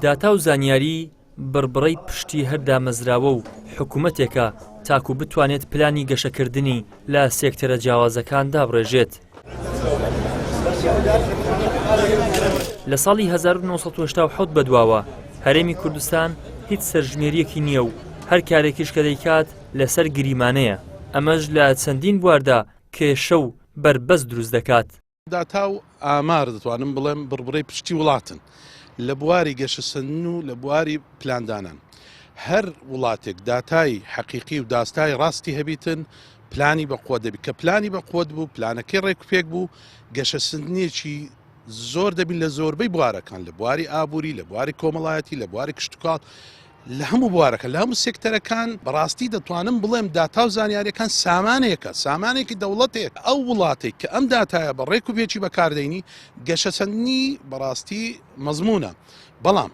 داتا و زانیاری بڕبڕەی پشتی هەر دامەزراوە و حکومەتێکە تاکو بتوانێت پلانی گەشەکردنی لە سێکتەرە جیاوازەکان دابڕێژێت. لە ساڵی 1970 بەدواوە هەرێمی کوردستان هیچ سەرژمێرییەکی نییە و هەر کارێکیش کە دەیکات لەسەر گریمانەیە، ئەمەش لە چەندین بواردا کێشە و بەربەست دروست دەکات. داتا و ئامار دەتوانم بڵێم بڕبڕەی پشتی وڵاتن لە بواری گەشەسەندن و لە بواری پلاندانان. هەر وڵاتێک داتای حەقیقی و داستای ڕاستی هەبیتن پلانی بە قوت دەبی کە پلانی بە قوت بوو پلانەکەی ڕێکوپێک بوو گەشەسەندنێکی زۆر دەبین لە زۆربەی بوارەکان لە بواری ئابووری لە بواری کۆمەڵایەتی لە بواری کشتتوکاڵ لە هەموو بوارەکە لە هەموو سێکتەرەکان بەڕاستی دەتوانم بڵێم داتا و زانیاریەکان سامانێکە سامانێکی دەوڵەتێک ئەو وڵاتێک کە ئەم داتایە بە ڕێک و پێکی بەکاردەینی گەشەسەندنی بەڕاستی مەزمونە بەڵام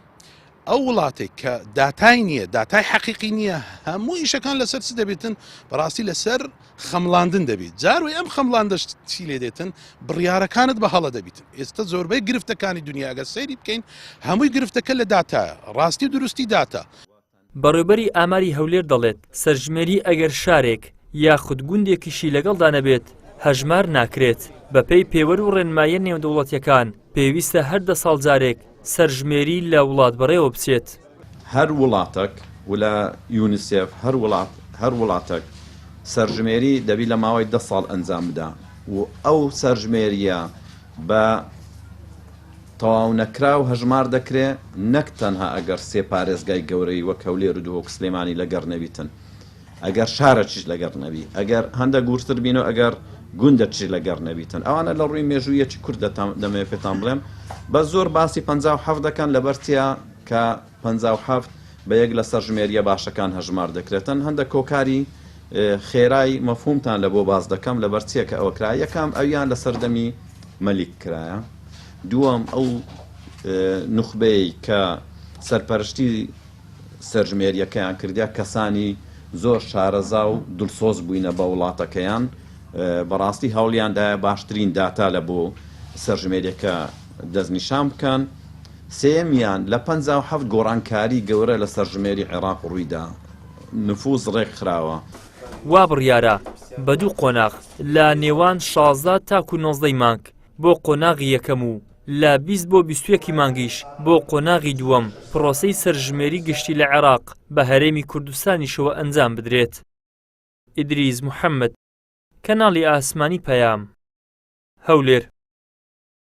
ئەو وڵاتێک کە داتای نییە داتای حەقیقی نییە هەموو ئیشەکان لەسەر چ دەبێتن بەڕاستی لەسەر خەمڵاندن دەبیت جاروی ئەم خەمڵاندەش چی لێ دێتن بڕیارەکانت بە هەڵە دەبیتن ئێستا زۆربەی گرفتەکانی دنیا ئەگەر سەیری بکەین هەمووی گرفتەکە لە داتایە ڕاستی و دروستی داتا. بەڕێوبەری ئاماری هەولێر دەڵێت، سەرژمێری ئەگەر شارێک یاخود گوندێکیشی لەگەڵدا نەبێت هەژمار ناکرێت، بەپێی پێوەر و ڕێنماییە نێودەوڵەتییەکان پێویستە هەر دە ساڵ جارێک سەرژمێری لە وڵات بەڕێوەبچێت. هەر وڵاتەک و لە یونیسێف هەر وڵات هەر وڵاتەک سەرژمێری دەبی لە ماوەی دە ساڵ ئەنجام بدا و ئەو سەرژمێریە بە تەواو نەکراو هەژمار دەکرێ نەک تەنها ئەگەر سێ پارێزگای گەورەی وەک هەولێر و دهۆک سلێمانی لەگەڕ نەبیتن ئەگەر شارەکیش لەگەڕ نەبی ئەگەر هەندەک وردتر بینەوە ئەگەر گوندەکیش لەگەڕ نەبیتن ئەوانە لە ڕووی مێژوویەکی کورت دەمەوێت پێتان بڵێم بەس زۆر باسی 57 دەکەن لەبەر چیە کە 57 بە یەک لە سەرژمێریە باشەکان هەژمار دەکرێتن هەندەک هۆکاری خێرای مەفهومتان لە بۆ باس دەکەم لەبەر چیە کە ئەوە کرا یەکەم ئەویان لە سەردەمی مەلیک کرایە دووەم ئەو نوخبەیەی کە سەرپەرشتی سەرژمێرییەکەیان کردە، کەسانی زۆر شارەزا و دڵسۆز بووینە بە وڵاتەکەیان، بەڕاستی هەوڵیان دایە باشترین داتا لە بۆ سەرژمێرییەکە دەستنیشان بکەن. سێیەمیان، لە 57 گۆڕانکاری گەورە لە سەرژمێری عێراق ڕوویدا، نفوس ڕێکخراوە. وا بڕیارە بە دوو قۆناغ لە نێوان 16 تاکو 19 ی مانگ بۆ قۆناغی یەکەم و لە 20 بۆ 21 ی مانگیش بۆ قۆناغی دووەم پرۆسەی سەرژمێری گشتی لە عێراق بە هەرێمی کوردستانیشەوە ئەنجام بدرێت. ئیدریس محەممەد، کەناڵی ئاسمانی پەیام، هەولێر.